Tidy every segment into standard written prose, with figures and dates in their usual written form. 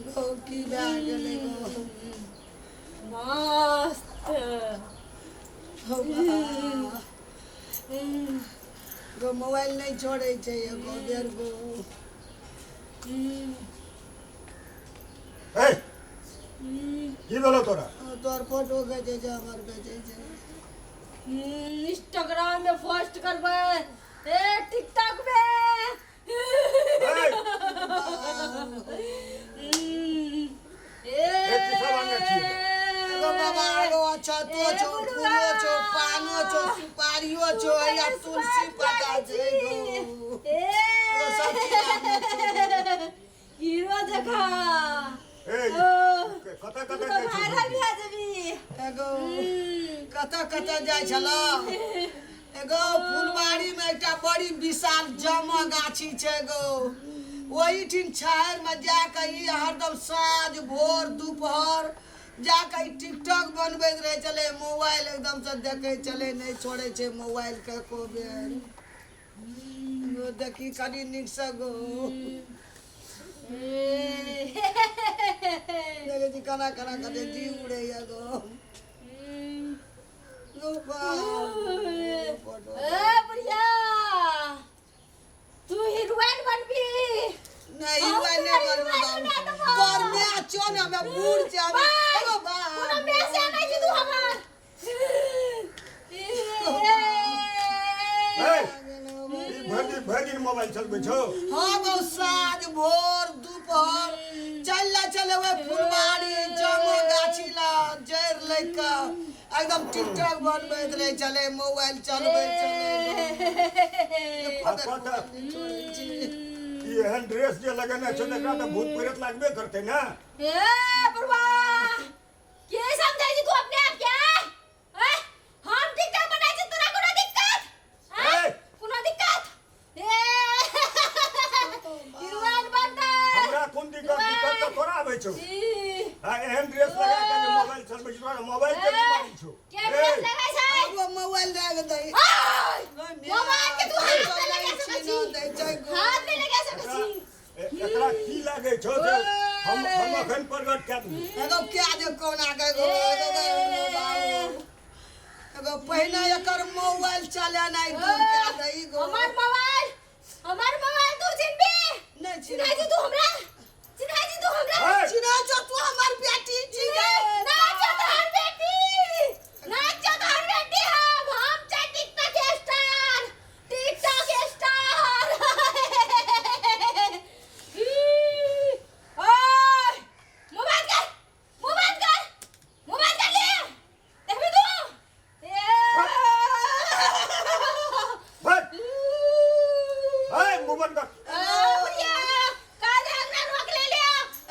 गो की भए गेलै गो मस्त हौ बा। गो मोबाइल नहि छोड़ै छै एगो बेर गो ए की भेलो तोरा तोहर फोटो भेजै छै हमर भेजै छै इंस्टाग्राम में पोस्ट करबै ए टिकटॉक में ए ए ए की सब आनने छियै एगो बाबा एगो अच्छा तो छौ फूलो छौ पानो छौ सुपारियो छौ या तुलसी पत्ता छै गो ए एगो सब चीज आनने छौ हीरो जकाँ ए ओ, कतऽ तू कतऽ तऽ जाइ छी वायरल भए जेबी एगो कतऽ कतऽ जाइ छलऽ एगो फुलबाड़ी में एकटा बड़ी विशाल जामा गाछी छै एगो ओहिठिन छाहरि में जाके ई हरदम साँझ भोर दुपहर जाके ई टिकटॉक बनबैत रहै छलै मोबाइल एकदम से देखै छलै नहि छोड़ै छै मोबाइल के एको बेर गो देखी कनि नीकसँ गो देखै छी केना केना कते जीव उड़ैया गो गो बाप फोटो ए बुढ़िया तू हीरोइन बनबी नहीं हीरोइन नहीं बनबो तोर माय छौ ने हमे बूढ़ छै हमे एगो बाप कोनो माय से नहि छी तू हमर ए ई भरि दिन भरि दिन मोबाइल चलबै छौ हाँ गौ साँझ भोर दुपहर चल ला चले ओए फुलबाड़ी जामो गाछी ला जड़ि लग के एकदम टिकटॉक बनबैत रहे चले मोबाइल चलबैत चले आ पता ई एहन ड्रेस जे लगेने छौ एकरा तऽ भूत प्रेत लागबे करतै ने ए बुढ़वा के समझै छी तू अपने आप के हैं? हम टिकटॉक बनाइ छी तोरा कोनो दिक्कत हैं? ए! कोनो दिक्कत ए हीरोइन बनतै हमरा कोन दिक्कत दिक्कत तऽ तोरा आबै छौ ई, आ एहन ड्रेस लगा के जे मोबाइल चलबै छी तोरा मोबाइल के बीमारी छौ के ड्रेस लगाइ छै आब मोबाइल दए दे आय! मोबाइल के तू हाथ में लगा सकै छी हाथ में लगा सकै छी एकरा की लागै छौ जे हम हम अखन प्रगट कए देबै एगो क्या दे कोना के एगो एगो एगो एगो पहिने एकर मोबाइल चले नहीं दूर क्या दे ई गो हमर मोबाइल तू चिन्हबी नहीं चिन्है छी तू हमरा चिन्है छी तू हमरा ए, चिन्है छौ तू हमर बेटी छी गे ना छौ तोहर बेटी ना छौ तोहर बेटी हम छै टिकटॉक स्टार टिकटॉक स्टार ओए मोबाइल कर मोबाइल कर मोबाइल कर ले देखबी तू ए हट ए मुंह बंद कर बुढ़िया काज हमरा रोक ले ले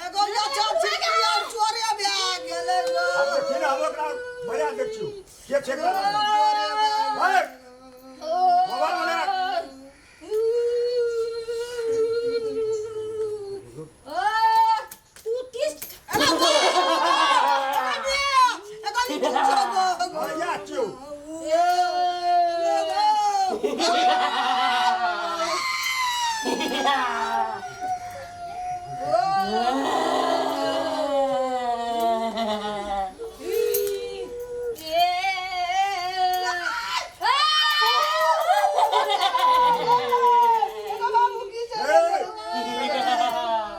एगो यो छौ छिकली और चोरे भए गेलै गो हम देखी ने हम ओकरा बजा दै छियौ के छै एकरा चोरे भए ए मोबाइल वाला राख। तू किस एगो ई की छौ गो बजा छियौ ए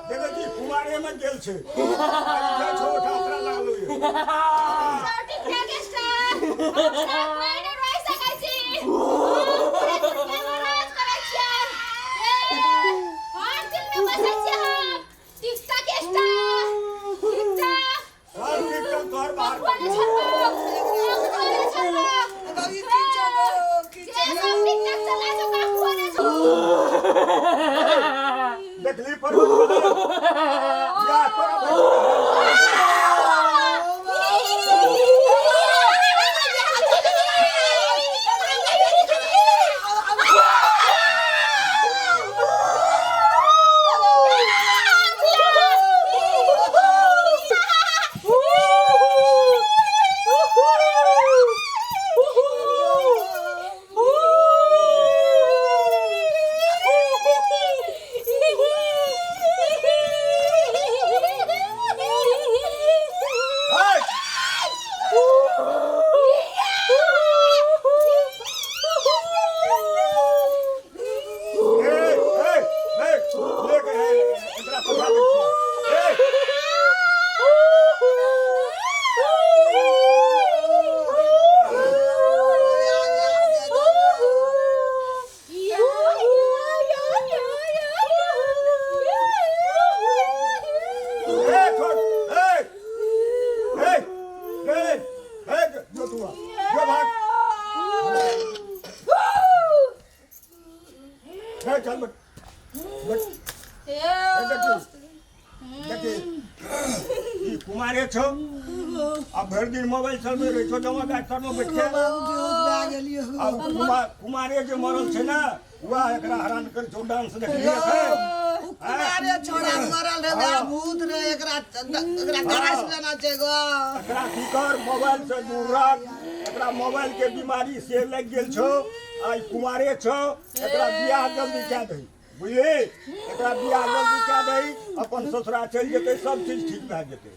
देखै छी कुमारेमे गेल छै जाइ छौ ओठा ओकरा लागलो ये सब टिकटॉक तोहर बाहर एगो ई की छौ गो की छौ देखली पर या तोरा हे चल बैठ बैठ। ए ए देखी देखी, ई कुमारे छौ आ भरि दिन मोबाइल चलबै रहै छौ, जमा गाछ तरमे बैठ के। बाबू बेहोश भए गेलियै। आ उ कुमारे जे मरल छै ने, वएह एकरा हरान करै छौ। डांस देखलियै एखन? उ कुमारे छोड़ा मरल रहे, वएह भूत रहे। एकरा एकरा गरास लेना छै गो। एकरा की कर, मोबाइल से दूर राख एकरा। मोबाइल के बीमारी से लागि गेल छौ आ ई कुमारे छौ। एकरा बियाह जल्दी कए दही, बुझली? एकरा बियाह जल्दी कए दही, अपन ससुरा चलि जेतै, सब चीज ठीक भए जेतै।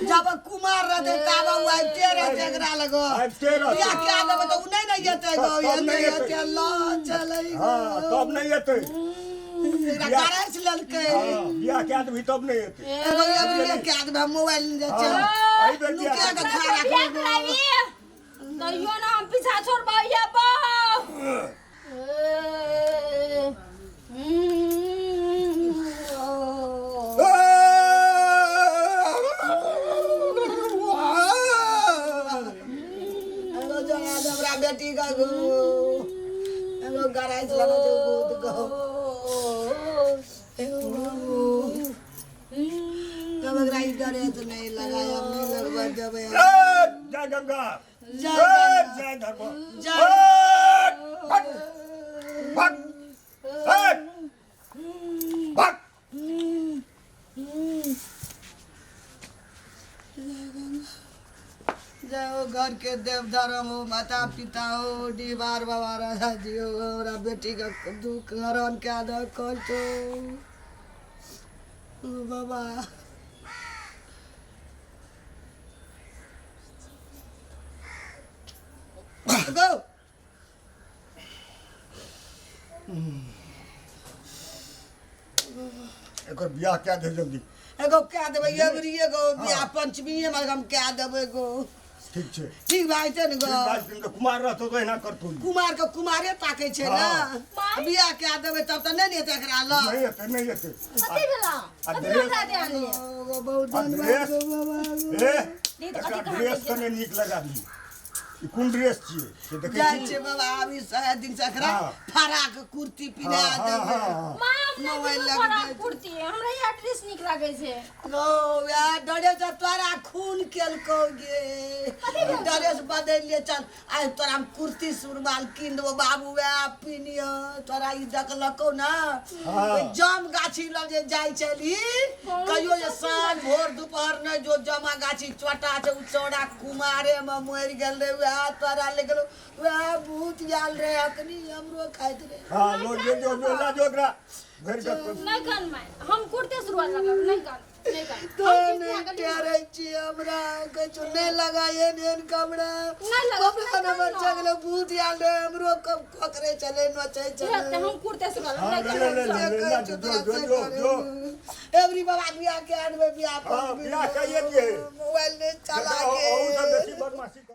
जब कुमार रहते तब उ आबिते रहते एकरा लग। आबिते रहतै। बियाह कए देबै तऽ उ नहि ने जेतै गो। तब नहि एते जेतै। एते लऽ चलै गो। हँ, तब नहि एतै। एकरा गरास लेलकै। हँ, बियाह कए देबही तब नहि एतै। एगो एबरिये कए देबै, हम मोबाइल नहि हँ, छै। एहि बेर बियाह नुका कए के देबही। खा बियाह राखबै। कराबी तैयो ना हम पीछा छोड़बै ये बाप। एगो जरा दे हमरा बेटी के गो, एगो गराइस लेने छै भूत गो। एगो बाबू, तब एकरा ई डरे तऽ नहि लगायब, नहि लगबै देबै। जय गंगा। जय गंगा। जय धर्म। जय। भट भट भट। जय हो घर के देव धर्म हो, माता पिता हो, डिहबार बाबा राजा जी हो, हमरा बेटी के दुख हरण कए दऽ कष्ट हो ओ बाबा। गो एकर बियाह कए दे जल्दी। एगो कए देबै एबरी, एगो बियाह पंचमीए मे हम कए देबै गो। ठीक छै। ठीक भए जेतै ने गो? ठीक बात, तऽ कुमार रहतौ तऽ एना करतौ? कुमार के कुमारे ताकै छै ने। माय। बियाह कए देबै तब तऽ नहि ने हेतै एकरा लग। नहि एतै, नहि एतै। कथी भेला? आ कथी ड्रेस- हमरा ध्यान लिए? ओ, बहुत आ धन्यवाद ड्रेस- गो बाबा। ए नहीं तऽ एकरा कथी कहाँ ड्रेस छै? कने नीक लगा दी। ई कोन ड्रेस छियै से देखै जाइ छी? छै बाबा, आब ई सहे दिन से एकरा हाँ। फराक कुर्ती पिन्हा हाँ, हाँ, देबै। हाँ, हाँ। माँ, हम नहि मोबाइल पिन्हब लग फराक जाइ छै। कुर्ती, हमरा इएह ड्रेस नीक लागै छै। गो वएह डरे से तोरा खून केलकौ गे, ड्रेस बदलि ले। चल, आइ तोरा हम कुर्ती सुरमाल कीन देबो बाबू, वएह पिनिह। तोरा ई देखलकौ ने? हाँ। ओहि जाम गाछी लग जे जाइ छलही, कहियो जे साँझ भोर दुपहर नहि, जो जमा गाछी चोटा छै, ओ चौड़ा कुमारे मे मरि गेल रहे। वएह तोरा ले गेलो, वएह भूत आयल रहे, अखनी हमरो खाइत रहे। हाँ, लो जो जो जो ला जो एकरा भरि कऽ। नहि कान माय, हम कुर्ते सुरुआल लगाब। नहि कान, नहि कान। तो नहि टेरै छी, हमरा कहै छौ नहि लगा एहन एहन कमरा। नहि लगा, कपड़ा नहि नंबर कान। छगलो भूत आयल रहे, हमरो कब ककरे चले नचै चले। हम कुर्ते सुरुआल हाँ, नहि ले, ले, कान। ले, ले, ला, जो जो जो जो। एवरी बाबा बियाह के आनबै बियाह। हाँ, बियाह कइए दिहे। मोबाइल नहीं चला अहू के सब बेसी बदमाशी कर।